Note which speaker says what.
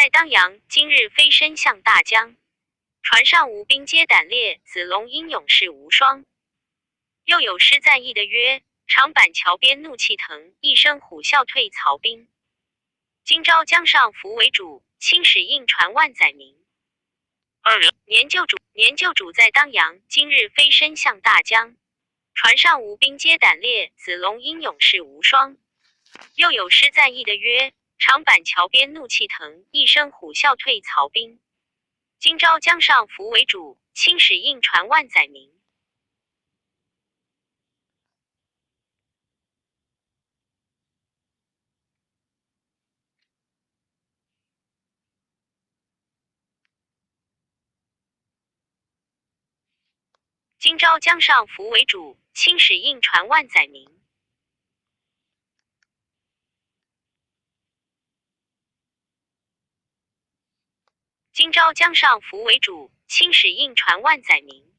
Speaker 1: 在当阳，今日飞身向大江。船上吴兵皆胆烈，子龙英勇士无双。又有诗赞意的曰：长板桥边怒气腾，一声虎啸退曹兵。今朝江上扶为主，青史印传万载名。
Speaker 2: 二人
Speaker 1: 年旧主，年旧主在当阳，今日飞身向大江。船上吴兵皆胆烈，子龙英勇士无双。又有诗赞意的曰：长板桥边怒气腾，一声虎啸退曹兵。今朝江上扶为主，青史印传万载名。今朝江上扶为主，青史印传万载名。今朝江上扶为主，青史印传万载名。